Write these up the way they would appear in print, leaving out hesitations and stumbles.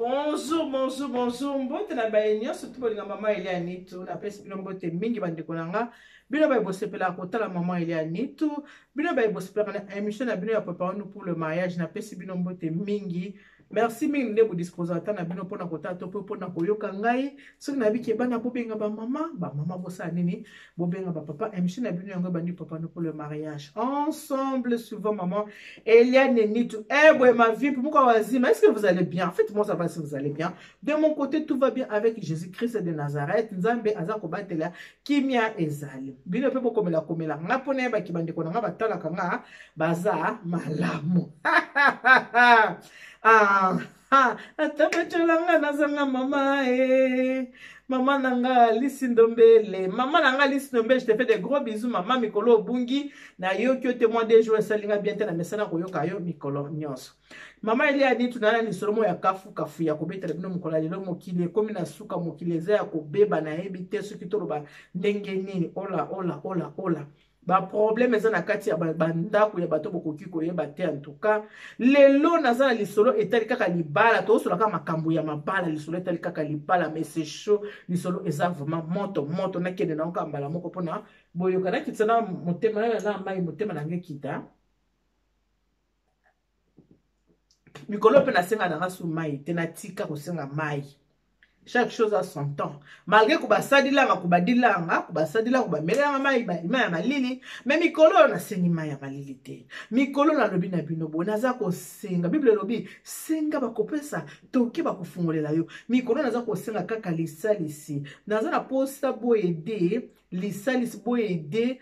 Bonjour, bonjour, bonjour. Mbote na baye nyonso tu bolinga mama Elia Nitu. Napesi bino mbote mingi bandeko na nga. Bino baye bosepelaka kotala mama Elia Nitu. Bino baye bosepelaka na émission na bino ya Préparons-nous pour le mariage. Napesi bino mbote mingi. Merci mingi nde bodisposaka temps na bino mpona kotala to mpe mpona koyoka ngai. Soki nayebi ke bana bobenga bamama, bamama bosala nini? Bobenga bapapa. Émission na bino yango ebandi Préparons-nous pour le mariage. Ensemble, souvent maman Eliane Nitu. Eh, boy, ma vie, pourquoi wazima? Est-ce que vous allez bien? En fait, moi, ça va si vous allez bien. De mon côté, tout va bien avec Jésus-Christ de Nazareth. Nzambe, aza kobatela, kimia ezali. Bino pe bokomela komela. Nga pona yeba ki bandeko na nga batalaka nga baza malamu. Ah, ah, ata batyola nga nazanga mama e mama na nga Alice Ndombele, mama na nga Alice Ndombele, je te fais des gros bisous mama. Mikolo obungi nayoki yo te, mwa deux jours esali nga bien te, na mesana koyoka yo mikolo nyonso. Mama Elia Nitu na na lisolo moko ya kafu kafu ya kobetela bino mokolo ya lelo. Mokili ekomi na suka, mokili eza ya kobeba, nayebi te soki toloba ndenge nini. Ola ola ola ola, baproblème eza na kati ya bandako ya bato, bokoki koyeba te. En tout cas, lelo naza na lisolo etali kaka libala, tozosola kaka makambo ya mabala, lisolo etali kaka libala, mais c'est chaud, lisolo eza vraiment moto moto. Nakende nango kaka mbala moko mpona boyoka. Nakitisa na motema na mai, motema na ngai ekita. Mikolo mpe nasenga nanga su mai te, natika kosenga mai. Chaque chose a son temps. Malgré kobasalilanga, kobadilanga, kobasalilanga, kobamelelanga mai, mai ya malili, me mikolo oyo nasengi mai ya malili te. Mikolo nalobi na bino boye, naza kosenga. Bible elobi senga bakopesa, toke bakofungolela yo. Mikolo naza kosenga kaka lisalisi, naza na posa boyede lisalisi, boyede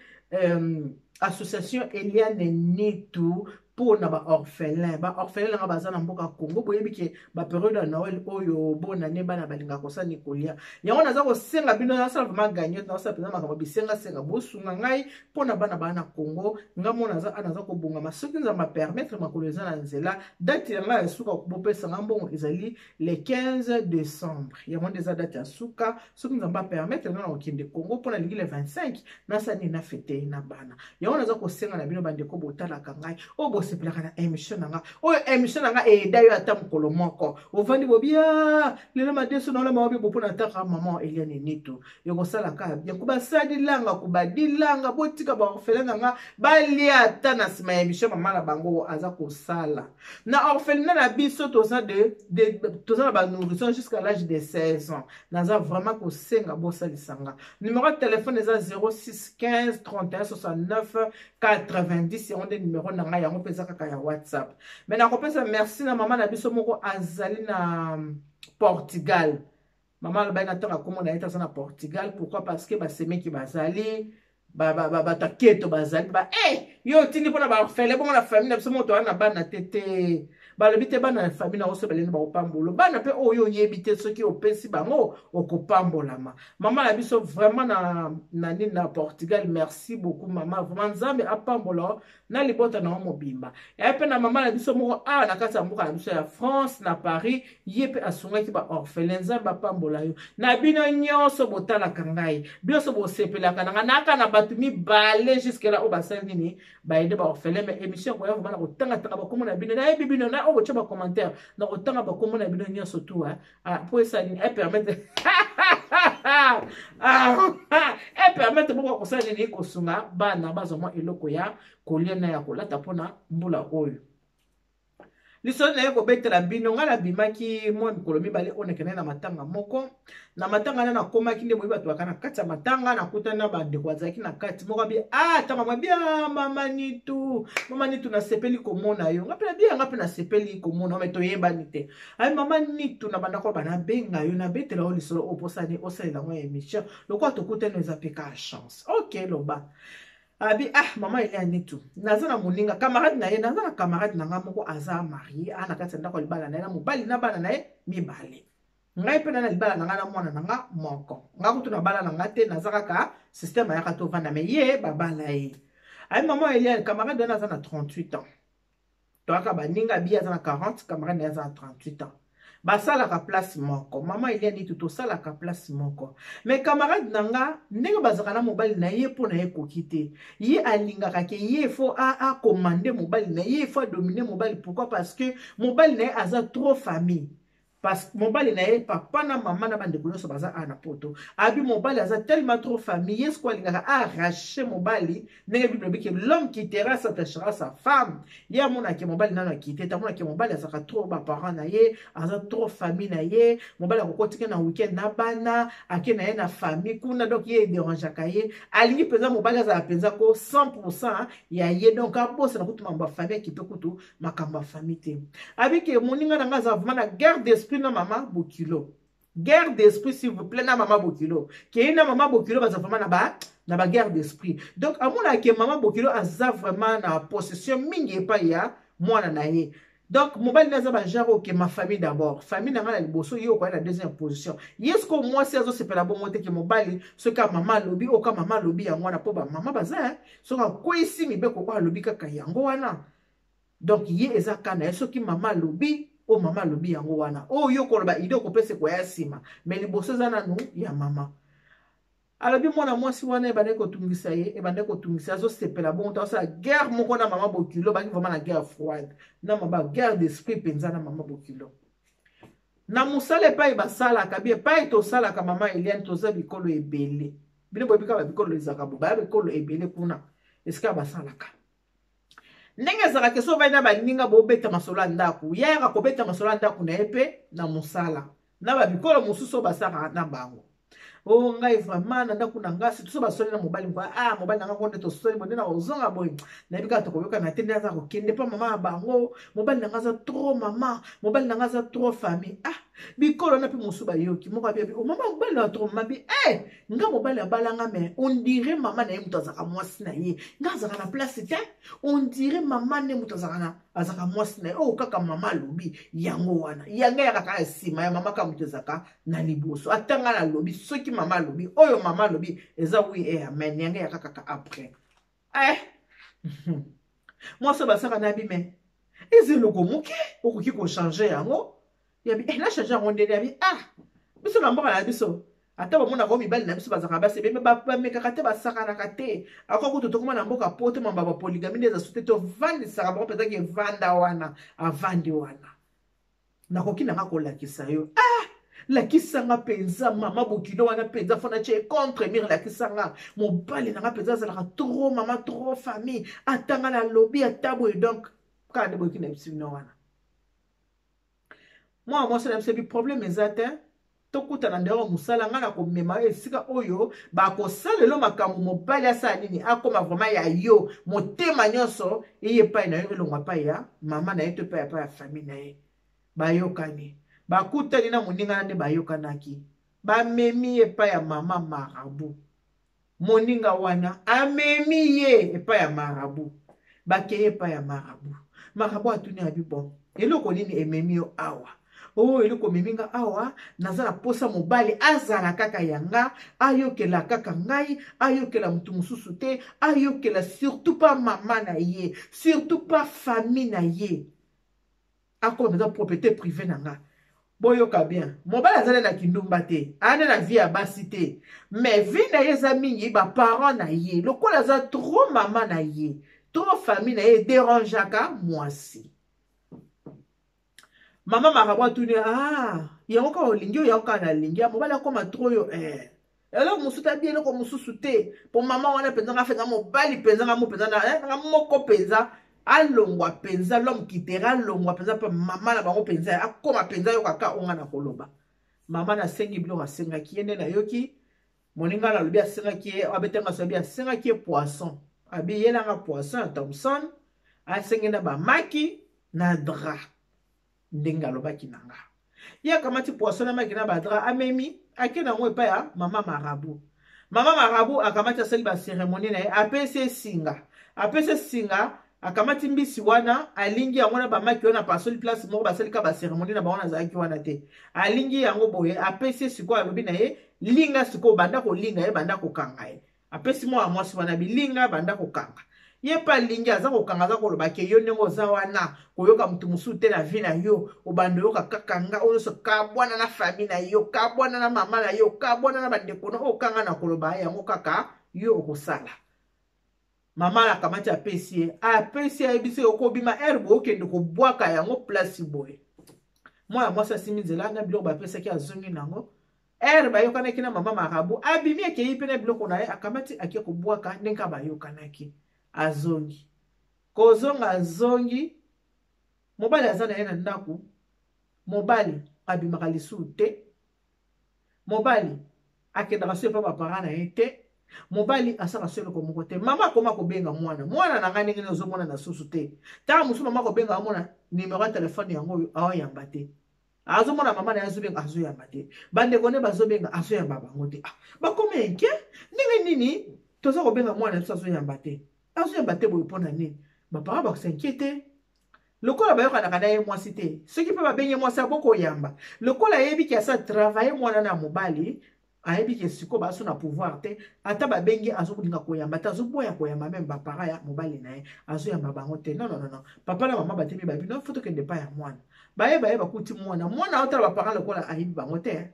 association Eliane Nitu mpo na baorphelin. Baorphelin nanga baza na mboka Congo. Boyebi ke baperiode ya Noel oyo, bonane, bana balingaka kosala kolia. Yango naza kosenga bino, nasala vraiment gagnot, nasala mpenza makambo bisengasenga, bosunga ngai mpo na bana baa na Congo. Nga mo naza a naza kobongama, soki Nzambe apermettre, makolo eza na nzela. Date ya ngai ya suka bopesa nga mbongo ezali le 15 décembre, yango nde eza date ya suka. Soki Nzambe apermettre nga na kokende Congo, mpo nalingi le 25 nasala nini, na fete na bana. Yango naza kosenga na bino bandeko botalaka ngai, oyo bosepelaka na émission na nga, oyo émission na nga eyeda yo ata mokolo moko, ovandi bobia lelo madeso na olama obi bopo nataka mama Eliane Nitu, ekosalaka bien. Kobasalilanga, kobadilanga, botika baorphelin na nga balia ata na nsima ya émission mama na bango aza kosala. Na orphelinat na biso toza de toza na banourrisson jusqu'à l'âge de 16 ans. Naza vraiment kosenga bosalisa nga. Numéro ya telefone eza 06 15 31 69 90, yango nde numero na ngai, yango mpe eza kaka ya WhatsApp. Me nakopesa merci na mama na biso moko azali na Portugal. Mama alobaki na ntango akomona ye te, aza na Portugal. Pourquoi? Parce que basemeki bazali bato ya keto, bazali ba hey, yo otindi mpona baorphelin bongo na famille na biso moko toza na bana te te. Balobi te, bana ya famille na oso baleni bakopambola bana mpe oyo oyebi te, soki opesi bango okopambolama. Mama na biso vraiment na nini na Portugal, merci beaucoup mama, vraiment Nzambe apambola na libota na yo mobimba. Yaye mpe na mama na biso moko awa na kati ya mboka na biso ya France, na Paris, ye mpe asungaki baorphelin. Nzambe apambola yo na bino nyonso botalaka ngai, bino bosepelaka na ngai. Naka na bato mibale jusque là oyo basali nini, baaider baorphelin. Mais émission ekoya vraiment na kotangatanga bakombo na bino. Nayebi bino na oyo botya bacommentaire, na kotanga bakombo na bino nyonso tu mpo esala nini, epermettre boko kosala nini, kosunga bana bazwa mwa eloko ya kolia na ya kolata mpona mbula oyo. Lisolo na ye kobetela bino, ngai nabimaki mwa mikolo mibale oyo, nakendaki na matanga moko. Na matanga wana nakomaki nde boyebi bato baka na kati ya matanga, nakutani na bandeko bazalaki na kati. Moko abi ah, ntango mwa bia mama Nitu, mama Nitu, nasepeli komona yo. Nga mpe nabia, nga mpe nasepeli komona, me toyebani te. Ayi mama Nitu, na bandako banabenga yo, nabetela yo lisolo oyo posani osalela yango ya émission, lokola tokutani eza mpe ka chance. Ok, loba. Abi ah, mama Elia Nitu, naza na moninga camarade na ye, naza na camarade na nga moko aza marie, a na kati ya ndako ya libala na ye na mobali na bana na ye mibale. Ngai mpe na na libala na ngai na mwana na nga moko. Nga kutu na bala na nga te, naza kaka système ayaka tovanda, me ye babala ye. Ayi mama Elia, camarade wana aza na 38 ans, toyaka baninga bi aza na 40, camarade na ye aza na 38 ans, basalaka place moko. Mama Elia Nitu, tosalaka place moko, mais camarade na nga, ndenge bazalaka na mobali na ye, mpo na ye ekoki te. Ye alingaka ke ye faut acommander mobali na ye, faut adominer mobali. Pourquoi? Parce que mobali na ye aza trop famille. Parce mobali na ye, papa na mama na bandeko nyonso baza awa na poto. Abi mobali aza tellement trop famille, ye sikoyo alingaka arrache mobali, ndenge Bible elobi ke l'homme quittera s'attachera sa femme. Ye amonake mobali nano akite te, amonake mobali azalaka trop ba parents na ye, aza trop famille na ye, mobali akokotika na week-end na bana, ake na ye na famille kuna, donc ye ederangeaka ye. Alingi mpenza mobali azala mpenza ko 100% ya ye, donc abosana kutu mambo ya famille, akipe kutu makambo ya famille te. Abike moninga na nga aza vraiment na guerre d'esprit na mama bokilo, guerre d'esprit s'il vous plaît na mama bokilo, kei na mama bokilo baza vraiment na ba guerre d'esprit. Donc amonaka ke mama bokilo aza vraiment na possession mingi epai ya mwana na ye. Donc mobali naza ba genre oke ma famille d'abord, famille na ngai na liboso, ye okoya na deuxième position. Ye sikoyo mwasi azosepela bongo te ke mobali soki mama alobi, oka mama alobi yango wana, mpo bamama baza soki akweyisi mibeko oyo alobi kaka yango wana. Donc ye eza ka na ye, soki mama alobi, oyo mama alobi yango wana, oyo yo koloba ide okopesa ekoya nsima, mais liboso eza nanu ya mama. Alobi mwana mwasi wana ebandaki kotungisa ye, ebandaki kotungisa, azosepela bongo te, azosala guerre moko na mama bokilo, baki vraiment na guerre froide na mama, guerre d'esprit mpenza na mama bokilo. Na mosala epai basalaka bi epai tosalaka, mama Eliane, toza bikolo ebele, bino boyebi kaka bikolo ezalaka bo baya bikolo ebele kuna esika basalaka. Ndenge ezalaka, so ovandi na baninga bobeta masolo ya ndako, ye ayaka kobeta masolo ya ndako na ye mpe na mosala na babikolo mosusu oyo basalaka na bango. O ngai vraiment na ndako na ngai surtout so basoli na mobali moko, ah mobali na ngai ngo nde tosoli bo nde na kozonga boye, nayebi kaka tokoyokana te, nde aza kokende mpa mama ya bango, mobali na ngai aza trop mama, mobali na ngai aza trop famille. Ah bikolo na mpe mosusu bayoki moko abi abi o mama mobali na trop mama bi eh nga mobali abalanga, mais on dirait mama na ye moto azalaka mwasi na ye, nga azalaka na place te, on dirait mama nde moto azalaka na azalaka mwasi na ye, oyo kaka mama alobi yango wana, yanga ya kaka ya nsima ya mama kaka moto ezalaka na liboso. Ata nga nalobi, soki mama alobi, oyo mama alobi eza oui et amen, yanga ya kaka kaka après. Eh mwasi oyo basaka na bi, mais eza eloko moke okoki kochange yango. Yabi eh, nachange yango ndenge? Yabi ah, biso na mboka na biso, ata bamonaka oyo mibali na biso bazalaka basi ebele, bamekaka te, basakanaka te. Ako kutu tokoma na mboka po te mamba bapolygamie nde eza su te, tovandisaka bango mpenza ke vanda wana, avandi wana, nakoki nanga kolakisa yo. Ah lakisanga mpenza mama bokilo wana mpenza fona tie contre mire, lakisanga mobali nanga mpenza azalaka trop mama, trop famille, atanga nalobi ata boye. Donc kaka nde boyoki na biso bino wana, mwana mwasi na biso ebi problème eza te, tokutana ndenge mosala, ngai na komema yo esika oyo bakosalelo makambo, mobali asala nini, akoma vraiment ya yo, motema nyonso eye epai na yo, elongwa epai ya mama na ye to epai ya famille na ye. Bayokani, bakutani na moninga na nde bayokanaki, bamemi epai ya mama marabu. Moninga wana amemi ye epai ya marabu, bakei epai ya marabu. Marabu atuni, abi bon, eloko nini ememi yo awa? Oyo eloko ememi nga awa, naza na posa mobali azala kaka ya nga, ayokela kaka ngai, ayokela motu mosusu te, ayokela surtout pa mama na ye, surtout pa famille na ye, akoma mpenza propriété privée na nga. Boyoka bien, mobali aza nde na kindumba te, aya nde na vie ya basi te, mais vie na ye eza mingi baparent na ye, lokola aza trop mama na ye, trop famille na ye, ederangeaka mwasi. Mama marabu atuni, ah yango kaka olingi oyo, yango kaka nalingi ya mobali akoma trop yo eh. Eloko mosusu tabi eloko mosusu te, mpo mama wana mpenza nga fenga mobali mpenza nga mo mpenza nga moko mpenza alongwa mpenza, l'homme quittera, alongwa mpenza mpe mama na bango mpenza akoma mpenza yo kaka onga na koloba. Mama nasengi biloko asengaki ye nde nayoki moninga nalobi asengaki ye, abetenga so abi asengaki ye poisson, abi yelanga poisson ya Thomson, asengi na bamaki na drap ndenge alobaki na nga. Ye akamati poisson na maki na badra, amemi ake nango epai ya mama marabu. Mama marabu akamati, asali baceremonie na ye, apesi esinga, apesi esinga, akamati mbisi wana, alingi yango na bamaki wana, apasoli place moko, basali ka baceremonie na bango, nazalaki wana te. Alingi yango boye, apesi ye sikoyo, alobi na ye linga sikoyo, banda kolinga ye, banda kokanga ye. Apesi mwana mwasi wana bilinga, banda kokanga ye mpe alingi, aza kokanga, aza koloba ke yo ndenge oza wana koyoka motu mosusu te na vie na yo, obanda oyoka kaka nga, oyo nyonso kabwana na famille na yo, kabwana na mama na yo, kabwana na bandeko na oyo kanga na koloba yango kaka yo okosala. Mama akamati apesi ye, apesi, ayebisi ye okobima ere boye, okende kobwaka yango place boye. Mwana mwasi asimbi nzela na biloko bapesaki, azongi nango. Ere bayokanaki na mama marabu, abimi akei mpe na biloko na ye, akamati ake kobwaka ndenge bayokanaki. Azongi kozonga, azongi, mobali aza na ye na ndako. Mobali abimaka lisusu te, mobali akendaka so epa baparent na ye te, mobali asalaka so eloko moko te. Mama akoma kobenga mwana, mwana na ngai, ndenge nini ozomona na susu te? Ntango mosusu mama kobenga, amona nimero ya telefone yango oyo, aoyamba te. Azomona mama na ye azobenga, azoyamba te. Bandeko nde bazobenga, azoyamba bango te. Ah, bakomi enke, ndenge nini toza kobenga mwana biso, azoyamba te, azoyamba te boye mpo na nini? Baparent bakosinquiéter. Lokola bayokanaka na ye mwasi te, soki mpe babenge mwasi abokoyamba, lokola ayebi ke asa travaille mwana na mobali, ayebi ke sikoyo baso na pouvoir te, ata babengi azokolinga koyamba te, azoboya koyamba. Même baparent ya mobali na ye azoyamba bango te. Non, non, non, papa na mama batemi babi non, faut tokende epai ya mwana. Bayeba ye, bakuti mwana. Mwana aotala baparent lokola ayebi bango te,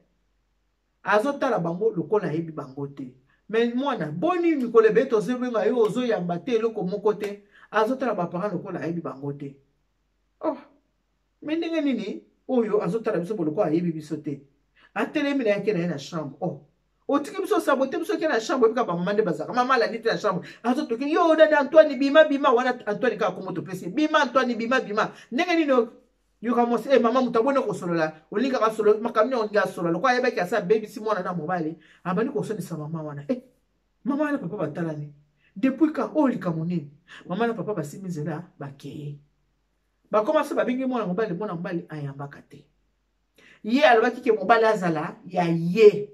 azotala bango lokola ayebi bango te. Mais mwana, boni mikolo ebele tozobenga yo, ozoyamba te, eloko moko te? Azotala baparent lokola ayebi bango te. Oh, mais ndenge nini oyo azotala biso bo lokola ayebi biso te? Atelemi na ye, ake na ye na chambre. Oh, otiki biso, osabote biso, oke na chambre. Oyebika bamama nde bazalaka. Mama alandi te na chambre, azotoki yo nani, Antoine, bima, bima wana. Antoine kaka kombo topesi. Bima Antoine, bima, bima. Ndenge nini yoka mwasi e mama, moto aboni kosolola, olingaka solo makambo nini? Olingi asolola lokola ayebaki asa abebisi mwana na mobali. Abandi kosonisa mama wana. E mama wana, papa batalani depuis ka oyo likambo nini? Mama na papa basimbi nzela, bakeye, bakoma so babengi mwana mobali, mwana mobali ayambaka te. Ye alobaki ke mobali azala ya ye,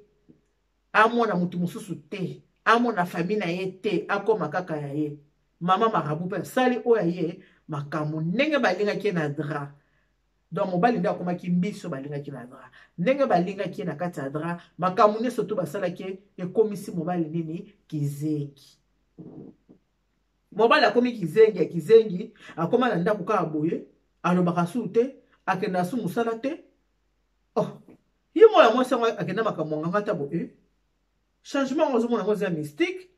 amona motu mosusu te, amona famille na ye te, akoma kaka ya ye. Mama marabu mpe asali oyo aye makambo ndenge balingaki ye na drap. Donc mobali nde akomaki mbiso balingaki na drap, ndenge balingaki ye na kati ya drap. Makambo nyonso to basalaki ye ekomisi mobali nini? Kizengi. Mobali akomi kizengi ya kizengi, akoma na ndako kaka boye, alobaka su te, akenda su mosala te. Oh, ye mwana mwasi yango akenda makambo nganga ata bo e changement yango azomona yango eza mystique.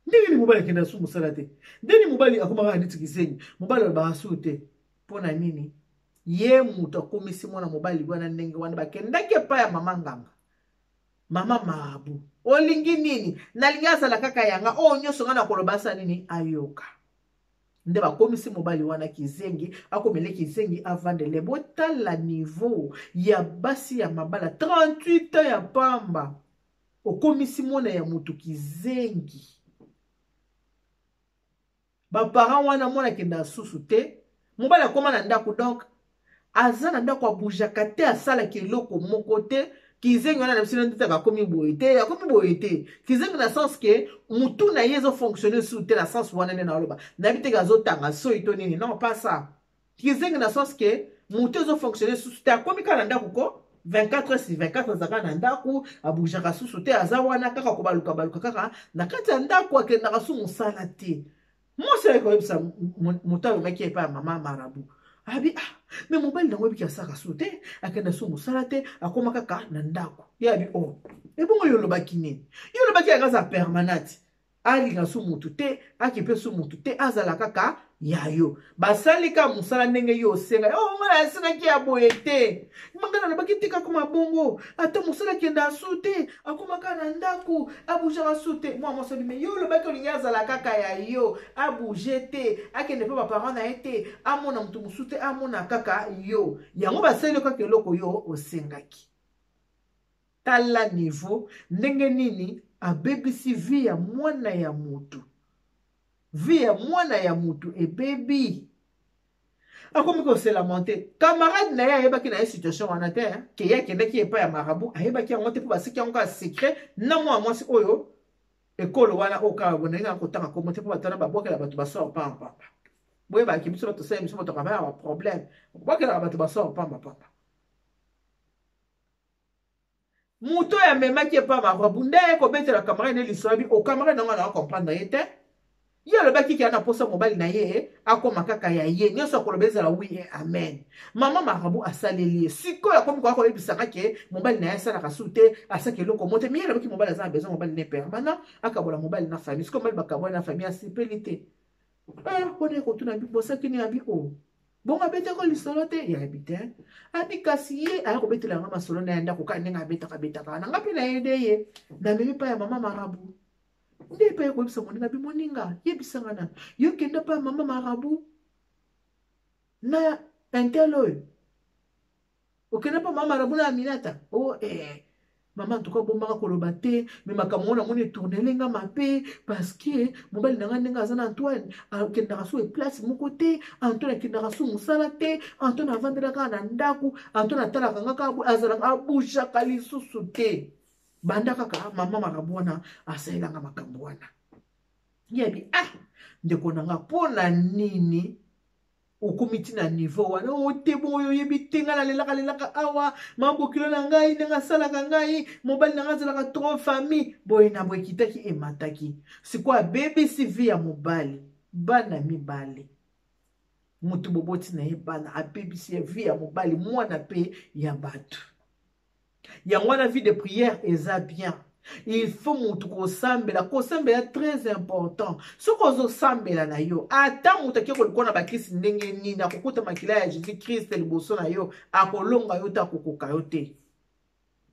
Ndenge nini mobali akenda su mosala te? Ndenge nini mobali akomaka neti kizengi? Mobali alobaka su te mpo na nini? Ye moto akomisi mwana mobali wana ndenge wana. Bakendaki epai ya mama nganga, mama marabu. Olingi nini? Nalingi azala kaka yanga, oyo nyonso ngai nakoloba asa nini ayoka. Nde bakomisi mobali wana kizengi, akomele kizengi, avandele. Botala niveau ya basi ya mabala, 38 ans ya pamba, okomisi mwana ya motu kizengi. Baparent wana, mwana akenda susu te, mobali akóma na ndako, donc aza na ndako, abujaka te, asalaka eloko moko te. Kizengi wana na biso ndetaka akomi boye te, akomi boye te. Kizengi na sens ke mutu na ye ezofonctionne su te, na sens wana nde naoloba. Nayebi teke azotanga soi to nini, non, pas ça. Kizengi na sens ke mutu ezofonctionne susu te, akomi kaka na ndako ko 24 heures sur 24 azalaka na ndako, abujaka susu te, aza wana kaka kobaluka baluka kaka na kati ya ndako, akendaka su mosala te. Mwasi ayaki koyebisa moto alongaki epai ya mama marabu, abi: ah, mais mobali nango ebiki asaka su te, akenda su mosala te, akóma kaka na ndako. Ye abi: oh, ebongo yo olobaki nini? Yo olobaki yaka aza permanente, alinga su mutu te, akipe su mutu te, azala kaka ya yo. Basali ka mosala ndenge yo osenga. Oh, ngai nasengaki ya boye te, ngai nalobaki te kakoma bongo, ata mosala akenda asu te, akoma kaka na ndako, abujaka su te. Mwa mwasi abime: yo olobaki olingi azala kaka ya yo, abouge te, akende mpe baparent na ye te, amona moto mosusu te, amona kaka yo. Yango basali yo kaka eloko yo osengaki. Tala niveau ndenge nini abebisi vie ya mwana ya motu. Vie ya mwana ya motu ebebi, akomi koselamenter. Camarade na ye ayebaki na ye situation wana te, ke ye akendaki epai ya marabu, ayebaki yango te, mpo basiki yango kaka secret na mwana mwasi oyo ekolo wana oyo kaka boye. Ndenge kotanga kombo te, mpo bato wana babwakela bato basort pambapamba. Boyebaki biso bato osala biso bato akabaya baproblème, babwakelaka bato basort pambapamba. Moto oyo amemaki epa marabu nde aye kobetela camarade ne lisolo, abi o camarade nango na comprendre ye te. Ye alobaki ke ana posa mobali na ye akóma kaka ya ye, nyonso akoloba ezala oui et amen. Mama marabu asaleli ye, sikoyo akomi koya koyebisaka ke mobali na ye asalaka su te, asaka eloko mo te. Mais ye alobaki mobali aza na besoin mobali ne permanent, akabola mobali na famille. Sikoyo mobali bakabola na famille, asepeli te. Mpona ye kotuna: bosaki nini? Abi o oh. Bongo abetaka lisolo te, yayebi te. Abi kasi ye aya kobetela nga masolo na ya ndako kaka ndenge abetaka betaka na nga mpe nayede ye namemi epai ya mama marabu nde epai ya koyebisa moninga bi moninga yebisa nga na yo kenda epai ya mama marabu na intel oyo okenda mpa mama marabu na aminata o oh, eh. Mama antuka bombaka koloba te me makambo ngo namoni etournele nga mabe parceke mobali na ngai ndenge aza na Antoine akendaka so eplace moko te, Antoine akendaka so mosala te, Antoine avandelaka kaka na ndako, Antoine atalaka nga kaka azalaka abujaka lisusu te. Banda kaka mama makambo wana asalelanga makambo wana yebi. Ah, ndeko na nga, mpo na nini okomi ti na niveau wana? O te, bongo oyo oyebi te, ngai nalelaka lelaka awa mabokilo na ngai ndenge asalaka ngai, mobali na ngai azalaka trop famille boye na boye, ekitaki emataki, sikoyo abebisi vie ya mobali, bana mibale, moto boboti na ye bana, abebisi ya vie ya mobali, mwana mpe ya bato. Yango wana vie de prière eza bien. Il faut motu kosambela, kosambela très important. Soki ozosambela na yo, ata moto ake kolukwa na bakisi ndenge nini, akokuta makila ya Jésus Christ liboso na yo, akolonga yo te, akokoka yo te.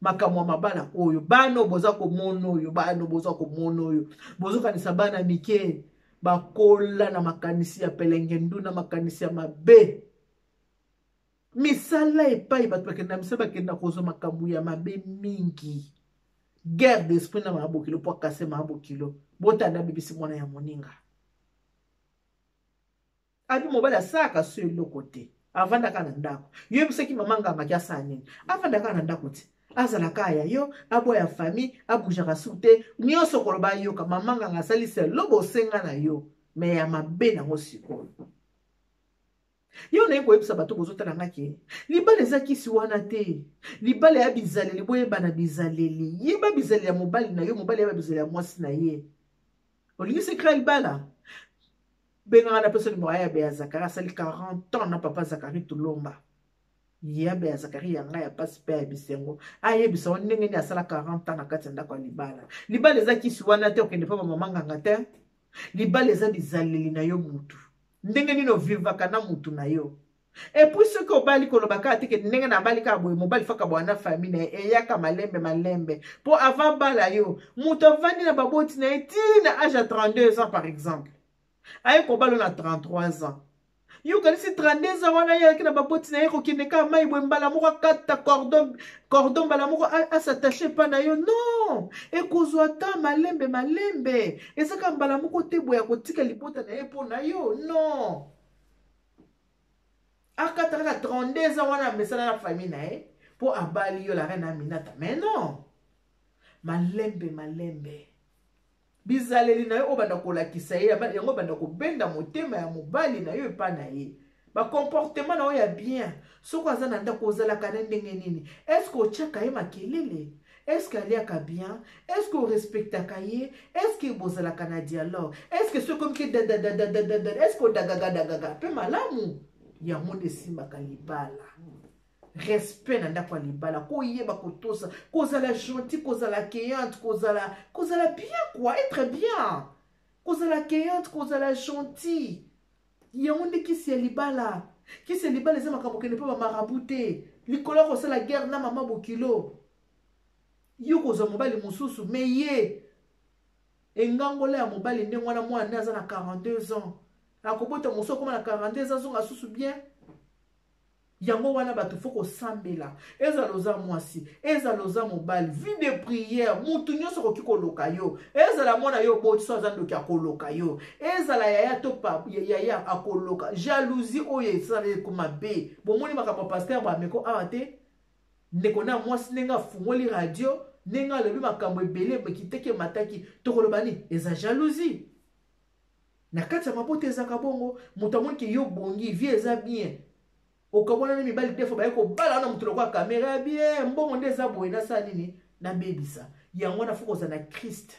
Makambo ya mabala oyo, bana oyo boza komona oyo, bana oyo boza komona oyo, bozokanisa bana mike, bakola na makanisi ya pelenge nduna, makanisi ya mabe, misala epai bato bakenda misala, bakenda kozwa makambo ya mabe mingi, guerre d'esprit na mabokilo mpo akase mabokilo. Botanda bebisi mwana ya moninga. Abi mobali asalaka so eloko te, avandaka na ndako. Yoyebisaki mama ngangaki asala nini? Avandaka na ndako te, azalaka ya yo, aboya famille, abujaka su te, nyonso koloba ayoka. Mama nganga asalisa elobo osenga na yo me ya mabe nango. Sikoyo yo naye koyebisa bato bozotala nga ke libala eza kisi wana te. Libala ya bizaleli, boyebana bizaleli, yeba bizaleli ya mobali na yo, mobali yeba bizaleli ya mwasi na ye. Olingi secret ya libala, bengaka na pesa nimero ya Beya Zakari, asali 40 ans na papa Zakari Tulomba. Ya Beya Zakari ya ngai ya pasi mpe ya bisengo, ayebisa yo ndenge nini asala 40 ans na kati ya ndako ya libala. Libala eza kisi wana te, okende mpa bamama nganga te. Libala eza bizaleli na yo mutu, ndenge nini ovivaka na mutu na yo. Et puis soki obali, koloba kaka te ke ndenge nabali kaka boye, mobali faka bwana na famille na ye, eyaka malembe malembe. Mpo avant bala yo, moto avandi na baboti na ye ti na age ya 32 ans par exemple, aye kobala na 33 ans. Yo okanisi 32 ans wana ye alaki na baboti na ye, kokende kaka mai boye mbala moko akata cordon cordon, mbala moko as'attache epa na yo? Non, ekozwa ta malembe malembe, eza kaka mbala moko te boye akotika libota na ye mpo na yo. Non, akata kaka 32 ans wana amesana na famille na ye mpo abali yo la reine Aminata. Mais non, malembe malembe, bizaleli na yo oyo banda kolakisa ye, yango banda kobenda motema ya mobali na yo epai na ye. Bacomportement na yo ya bien, soki aza na ndako ozalaka na ndenge nini? Est-ce otiaka ye makelele? Est-ce aliaka bien? Est-ce orespectaka ye? Est-ce bozalaka na dialogue? Est-ce soki okomi ke dadadadadadada, est-ce odagagadagaga mpe malamu? Yango nde esimbaka libala. Respect na ndako ya libala, koyeba kotosa, kozala gentil, kozala accueillante, kozala bien quoi, être bien, kozala accueillante, kozala gentil, yango nde kisi ya libala. Kisi ya libala eza makambo okende mpo bamarabu te, likolo ya kosala guerre na mama bokilo, yo kozwa mobali mosusu. Me ye engangola ya mobali ndenge wana, mwana nde aza na 42 ans, akobota mosu akoma na 42 ans, azonga susu bien. Yango wana bato fo kosambela, ezala oza mwasi, ezala oza mobali, vie de prière. Mutu nyonso akoki koloka yo, ezala mwana yo oboti so aza ndoki akoloka yo, ezala yaya to pa yaya akoloka. Jalousie oyo esala ekoma be. Bomoni makambo ya pasteur Bameko awa te, ndeko na mwasi, ndenge afungoli radio, ndenge alobi makambo ebele, ekitaki emataki, tokoloba nini? Eza jalousie na kati ya mabota. Ezaka bongo, moto amoni ke yo bongi, vie eza bien, okabwana na mibali defo, baye kobala wana moto lokola kamera ya bien, mbongo nde eza boye, nasala nini? Nabebisa yango wana. Fo kozala na Christ,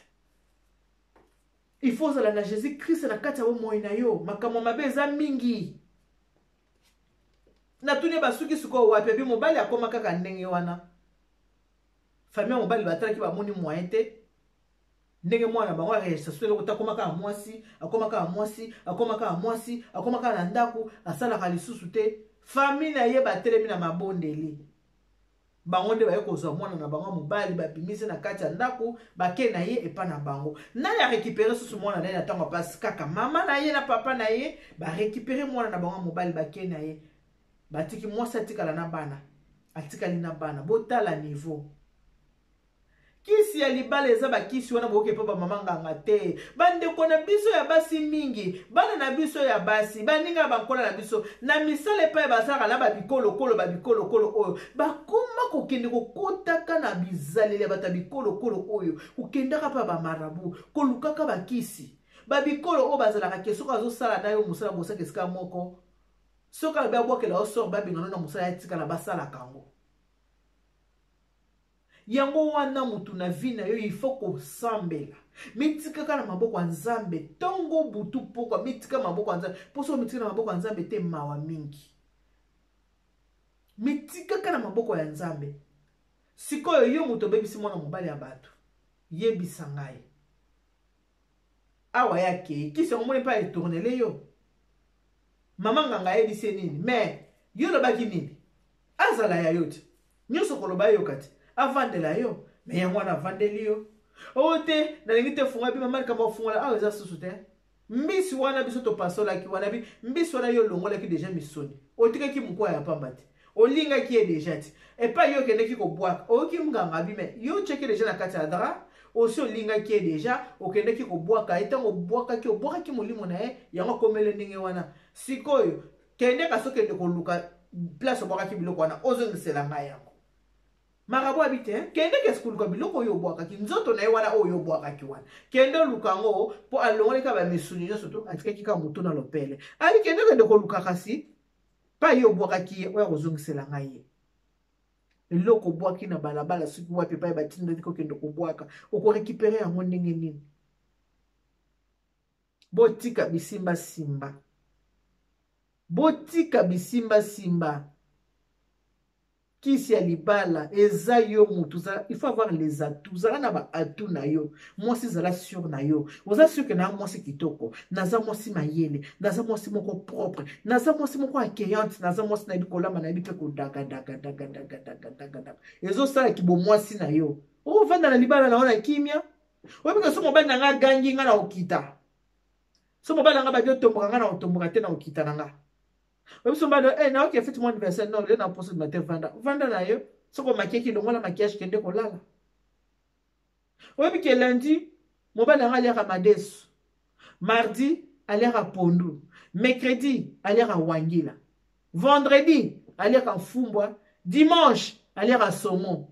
il faut ozala na Jésus Christ na kati ya bomoi na yo. Makambo mabe eza mingi. Natuni basuki sikoyo wapi? Abi mobali akoma kaka ndenge wana. Famille ya mobali batalaki, bamoni moyen te. Ndenge mwana bango aregistra so eloko te, akoma kaka mwasi, akoma kaka mwasi, akoma kaka mwasi, akoma kaka na ndako, asalaka lisusu te. Famille na ye batelemi na mabondeli. Bango nde baye kozwa mwana na bango ya mobali, babimisi na kati ya ndako, bake na ye epa na bango. Nani arekipere susu mwana na ye na ntango ya mpasi? Kaka mama na ye na papa na ye barekipere mwana na bango ya mobali, bake na ye. Batiki mwasi atikala na bana, atikali na bana. Botala niveau. Kisi ya libala eza bakisi wana boyoki epa bamama nganga te. Bandeko na biso ya basi mingi, bana na biso ya basi, baninga ya bankola na biso, na misala epai basalaka na babikolokolo, babikolokolo oyo bakoma kokende kokotaka na bizaleli ya bato ya bikolokolo oyo, kokendaka mpa bamarabu, kolukaka bakisi. Babikolo oyo bazalaka ke soki azosala na yo mosala bosaka esika moko, soki alobi abwakela yo sort, babengana na mosala ya tikala, basalaka yango. Yango wana mutu na vie na yo il faut kosambela. Mitikaka na maboko ya Nzambe tongo butu pokwa, mitika maboko ya Nzambe. Po soki omitika na maboko ya Nzambe te, mawa mingi. Mitikaka na maboko ya Nzambe. Sikoyo yo mutu obebisi mwana mobali ya bato, yebisa ngai. Awa ya kei kisi yango moni mpe etournele yo. Mama nganga ayebisi ye nini? Mais yo olobaki nini? Azala ya yo te. Nyonso koloba yoka te. Avandela yo. Mais yango wana avandeli yo. Oh te, nalingi te fungola bi mama likambo ofungola awa eza susu te. Mbisi wana biso topasolaki wana bi mbisi wana yo olongolaki deja misoni. Otikaki mokwa ya pamba te. Olingaki ye deja te. Epai yo okendeki kobwaka, oyoki nganga bi mais yo otiaki deja na kati ya drap, osi olingaki ye deja, okendeki kobwaka ye, ntango obwakaki, obwakaki molimo na ye, yango akomeli ndenge wana. Sikoyo, kende kasi okende koluka place obwakaki biloko wana, ozongisela ngai yango. Marabu abi te, kende kasi koluka biloko oyo obwakaki, nzoto na ye wana oyo obwakaki wana. Kende oluka yango, mpo alongoli kaka bamisuni nyonso to atikaki kaka moto na lopele. Abi kende kende koluka kasi, pa ye obwakaki ye, oyo akozongisela ngai ye. Eloko obwaki na balabala soki wapi epai batindaki kokende kobwaka, okorekipere yango ndenge nini? Botika bisimbasimba, botika bisimbasimba. Kisi ya libala eza yo mutu, il faut avoir les atouts. Zala na ba atouts na yo. Mwasi zala sûr na yo. Oza sûr que na mwasi kitoko, naza mwasi mayele, naza mwasi moko propre, naza mwasi moko accueillante, naza mwasi nayebi kolamba, nayebi pe kodaga daga daga daga daga daga daga. Ezosala kibo mwasi na yo. Ovanda na libala na yo na kimia. Oyebi ke so mobali na nga agangi nga na okita. So mobali na nga babi otomboka nga na otomboka te na okita na nga. Oyebi so mobali eh na oke fete mon anniversaire non le na poso de matin vanda. Vanda na yo. Soko makieki longola maquillage kende kolala. Oyebi ke lundi mobali na nga aliaka madesu. Mardi aliaka pondu. Mercredi aliaka wangila. Vendredi aliaka mfumbwa. Dimanche aliaka saumon.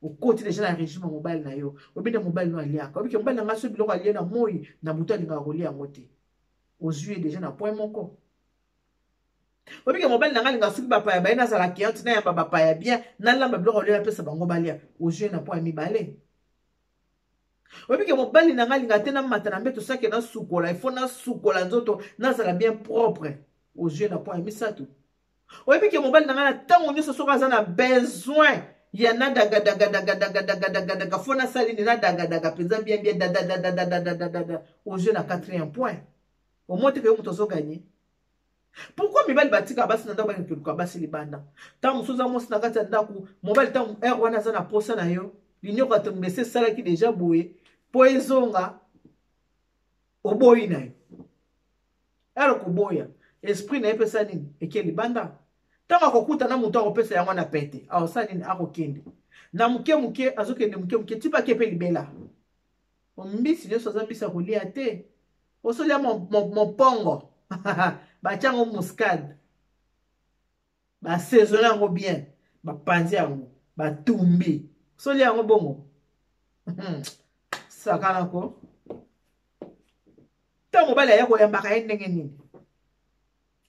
Okoti deja na régime ya mobali na yo. Oyebi nde mobali no aliaka. Oyebi ke mobali na nga so biloko alie na moi na butu alingaka kolia yango te. Ozwi ye deja na point moko. Oyebi ke mobali na nga alingaka soki bapaya baye nazala cliente nayamba bapaya bien, nalamba biloko alia napesa bango balia. Ozwi ye na point ya mibale. Oyebi ke mobali na nga alingaka te namata na mbeto sake nasukola, il faut nasukola nzoto nazala bien propre. Ozwi ye na point ya misato. Oyebi ke mobali na nga na ntango nyonso soki aza na besoin ya na daga daga daga daga daga daga daga fo nasali nini na daga daga mpenza bien bien da da da da da da da da da da. Ozwi na quatrième point. Omoni te ke yo moto ozoganye. Pourquoi mibali batika basi na ndako bakende koluka basi libanda? Ntango mosusu oza mwasi na kati ya ndako, mobali ntango heure wana aza na posa na yo, linyoka tombese esalaki deja boye mpo ezonga, oboyi na yo. Heure koboya, esprit na ye pesa nini? Eke libanda. Ntango akokuta na moto akopesa yango na pete, akosala nini? Akokende na moke moke, azokende moke moke, ti bake mpe libela. Mbisi nyonso aza mbisi ya kolia te. Osolia mopongo, batia yango muscade, basaisonne yango bien, bapanzi yango, batumbi. Osolia yango bongo. Sakanako. Ntango mobali aya koyambaka ye ndenge nini?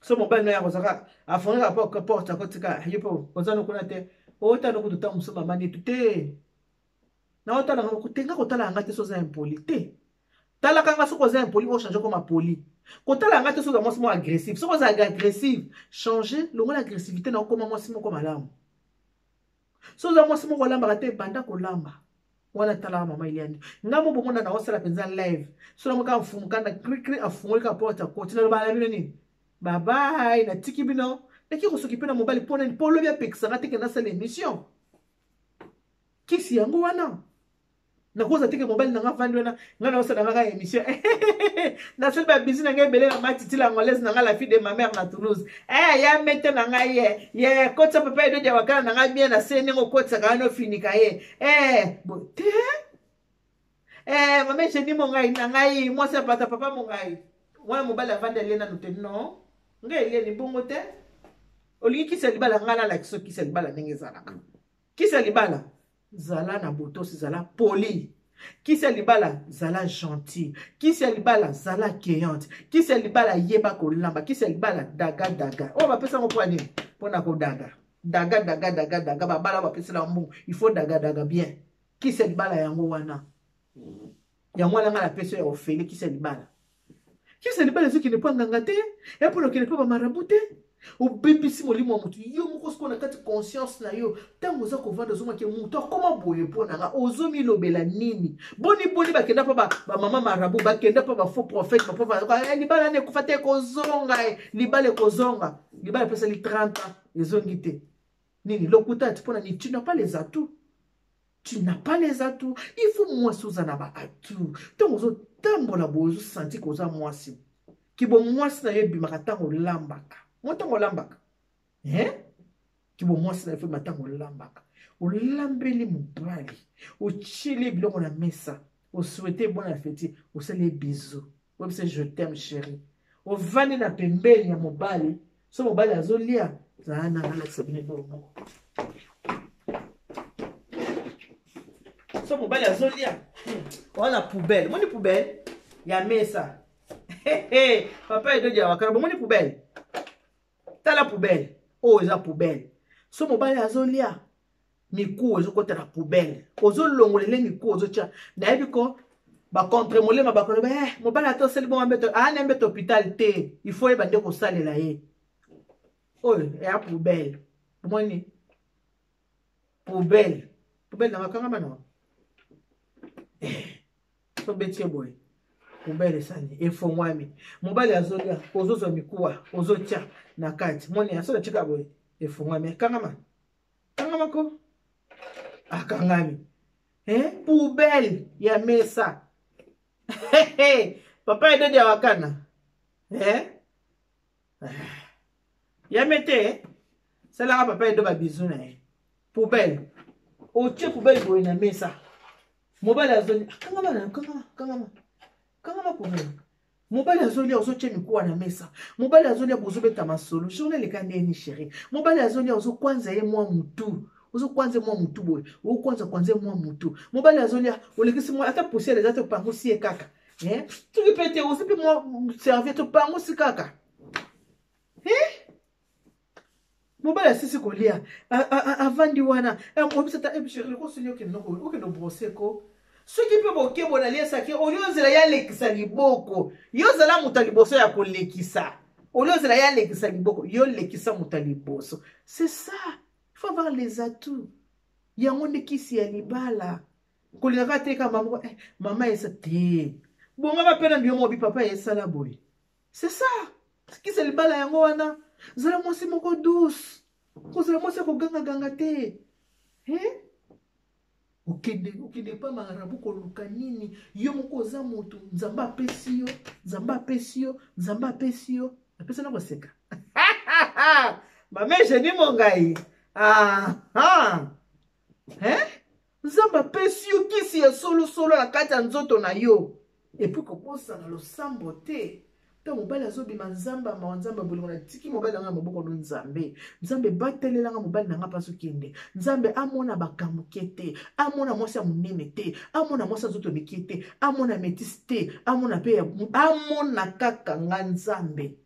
So mobali no ya kozaka afongaka porte akotika ye mpo oza nokuna te. Otala kutu ntango mosusu mama nitu te. Na otala nga te, nga kotala nga te so oza impoli te. Talaka nga soki oza impoli, o changer koma poli. Kotala nga te soki oza mwasi moko agressive. Soki oza agressive, changer, longola agressivité na okoma mwasi moko malamu. Soki oza mwasi moko olambaka te, banda kolamba. Wana talaka mama Eliane. Nga mo bomona na osala penza live. Sola moka mfumu kanda kri kri afungoli ka porte akoti na loba na bino nini? Bye bye, natiki bino. Naki kosoki pe na mobali pona nini? Po lobi apekisaka te ke nasala émission. Kisi yango wana. Nakoza te ke mobali na nga avandi wana, nga na osala kaka émission. Nasali ba bisous na nga ebele na matiti la angolaise na nga la fille de ma mère na Toulouse. Eh ya mete na nga ye. Ye kotisa papa Edo Diawakana na nga bien na se ndenge okotisaka wana ofinika ye. Eh bo te. Eh mama Eugenie Mongai na ngai mwasi ya pata papa Mongai. Wana mobali avandi alie nanu te non. Nga elieni bongo te. Olingi kisi ya libala nga nalakisa kisi ya libala ndenge ezalaka. Kisi ya libala zala na botosi, zala poli. Kisi ya libala zala gentil. Kisi ya libala zala accueillante. Kisi ya libala yeba kolamba. Kisi ya libala daga daga. Oyo bapesa yango mpo nini? Mpo na kodaga. Daga daga daga daga babala bapesela mbongo. Il faut daga daga bien. Kisi ya libala yango wana. Yango wana nga napesi ya ofele kisi ya libala. Kisi ya libala ezokende mpo nganga te, ya mpo nakende mpo bamarabu te. Obebisi molimo ya motu yo moko sikoyo na kati conscience na yo ntango oza kovanda ozomaki motu akoma boye mpo na nga ozomilobela nini boni boni bakenda mpo bamama marabu bakenda mpo bafaux prophète bapo eh, libala na ekufa te ekozonga eh, libala ekozonga libala epesali 30 ans ezongi te nini lokuta ti mpo na nini tu n'as pas les atouts. Tu n'as pas les atouts. Il faut mwasi oza na ba atouts. Ntango ozotambola boye ozosanti koza mwasi. Kibo mwasi na yo ebimaka ntango olambaka. Mwa ntango olambaka. Hein? Kibo mwasi na yo ebimaka ntango olambaka. Olambeli mobali. Otieli biloko na mesa. Osouhaite bon appétit. Osali ye bisou. Oyebisa je t'aime chérie. Ovandi na pembeni ya mobali. So mobali azolia, zala na nalakisa bino eloko moko. So mobali azolia, wana poubelle. Moni poubelle ya mesa. Papa Edo Diawakana, bomoni poubelle? Tala poubelle. Oyo eza poubelle. So mobali azolia, mikuwa ezokota na poubelle. Ozolongola ele mikuwa ozotia. Nayebi ko ba contre molema bakoloba eh mobali ata osali bongo mbeto, ah na mbeto hôpital te. Il faut yeba nde kosalela ye. Oyo ya poubelle. Bomoni? Poubelle. Poubelle na bakangama na. Eh, tobeti ye boye. Poubelle esani efongwami. Mobali azolia, ozozwa mikuwa, ozotia na kati. Moni asola tika boye efongwami. Kangama. Kangama ko. Akangami. Eh, poubelle ya mesa. Papa Edo Diawakana. Eh? Ya mete, salaka papa Edo ba bisous na ye. Poubelle. Otie poubelle boye na mesa. Mobali azoli, kangama na, kangama, kangama. Kangama poubelle. Mobali azolia ozotie mikuwa na mesa. Mobali azolia bozobeta masolo. Journée eleka ndeni chérie. Mobali azolia ozokwanza ye mwa mutu. Ozokwanza mwa mutu boye. Okwanza kwanza mwa mutu. Mobali azolia olekisi mwa ata poussière eza te opangusi ye kaka. Eh? Soki pe te ozi pe mwa serviette opangusi kaka. Eh? Mobali asisi kolia avandi wana obisa ta chérie okosili okende okende obrose ko soki mpe bokebo naliesaki olie ozela ye alekisa liboko yo ozala moto ya liboso ya kolekisa olie ozela ye alekisa liboko yo lekisa moto ya liboso. C'est ça, il faut avoir les atouts. Yango nde kisi ya libala. Kolingaka te kaka mama eh, mama esa te bongama mpe na mbio mobi papa esala boye. C'est ça, kisi ya libala yango wana. Zala mwasi moko douce, kozala mwasi ya kogangaganga te. Eh? Okende, okende pa marabu koluka nini? Yo moko oza motu, Nzambe apesi yo, Nzambe apesi yo, Nzambe apesi yo. Apesi na koseka. Mama Eugenie Mongai. Ah, ah. Hein? Nzambe apesi yo kisi ya solo solo na kati ya nzoto na yo. Et puis kobosana losambo te. Ntango mobali azobima, Nzambe amawa, Nzambe bolingo, natiki mobali na nga na maboko no Nzambe. Nzambe batelelanga mobali na nga mpe azokende. Nzambe amona bakamuke te, amona mwasi ya monene te, amona mwasi ya nzoto mike te, amona metisi te, amona mpe ya, amona kaka nga Nzambe.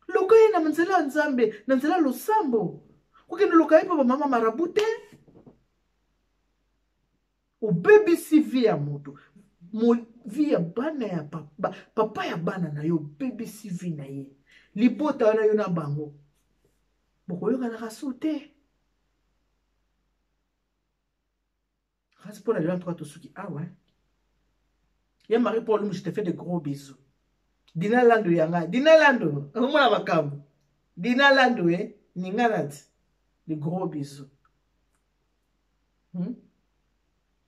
Luka ye na nzela ya Nzambe, na nzela ya losambo. Kokende luka ye mpe bamama marabu te. Obebisi vie ya moto, vie ya bana ya papa, papa ya bana na yo, obebisi vie na ye. Libota wana yo na bango bokoyokanaka so te. Kasi mpo na lelo antuka tosuki awa. Ya Marie Paul Lumbu, je te fais de gros bisous. Dina Lando yanga, Dina Lando, omona makambo. Dina Lando eh, ningana ti. De gros bisous.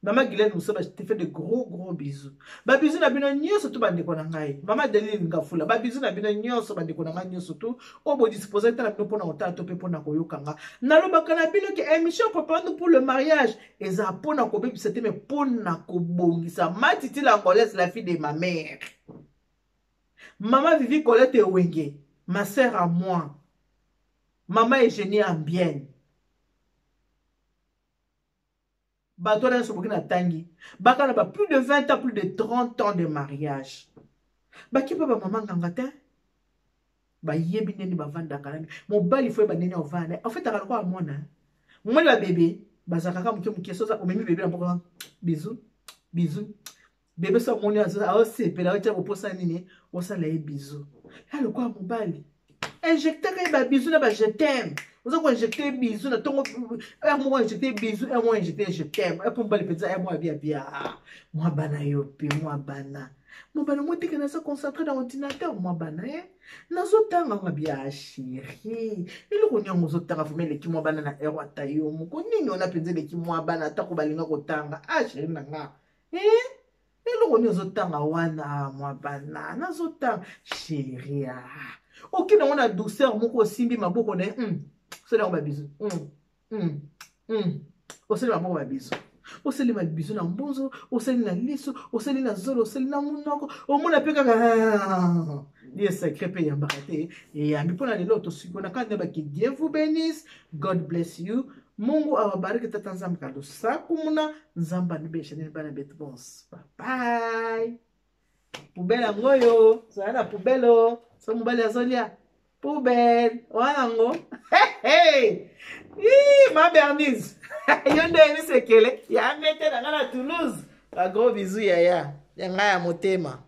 Mama Guylaine Musaba, je te fais de gros gros bisous. Ba bisous na bino nyonso tu bandeko na ngai. Mama Deline Ngafula, ba bisous na bino nyonso bandeko na ngai nyonso tu. Oyo bo disposer ta na bino pona kotala to pe pona koyoka nga. Nalobaka na bino ke émission préparons pour le mariage eza pona kobebisa te mais pona kobongisa. Matiti l'angolaise la fille de ma mère. Maman Vivi Colette Ewenge, ma sœur à moi. Maman Eugénie Ambienne. Bato wana nyonso boki natangi baka na ba plus de 20 ans, plus de 30 ans de mariage, bakipa bamama nganga te, bayebi ndeni bavandaka nani mobali fo yeba ndeni ovanda. En fait akala lokola mwana mobali, babebe bazalaka kaka moke moke. Soza omemi bebe na mboka, bisou bisou bebe, so amoni aosepela, otya koposa nini, osala ye bisou ya lokola mobali, injectaka ye babisou na ba je t'aime. Oza koinjecte bisou na ntongo, heure moko injecte bisou, heure moko injecte je t'aime, epo mobali mpenza heure moko abia bia mwa bana yo mpe mwa bana mobali moko teke naza concentré na ordinateur, mwa bana ye nazotanga ngo bia chéri, eloko nini yango ozotanga vraimen eleki mwa bana na heure ata yo moko nini wana mpenza eleki mwa bana atako balinga kotanga. Ah chéri na nga, eh eloko nini ozotanga wana? Mwa bana nazotanga chéri. Ah okende yango na douceur moko, osimbi maboko na ye, osali yango babisous, osali maboko babisous, osali babisous na mbonzo, osali na liso, osali na zolo, osali na monoko, omona mpe kaka lieu sacré mpe eyambaka te eyambi. Mpona lelo tosuki na kanda baki. Dieu vous bénisse, God bless you, Mungu awabariki, tata Nzambe kalusaku muna Nzambe anubesha nini bana betu bonso. Bye bye. Poubelle yango oyo zala na poubelle o so mobali azolia poubelle wana yango. Ma Bernise, yo nde oyebi sekele ya mete na ngai na Toulouse. Ba gros bisous yaya ya ngai ya motema.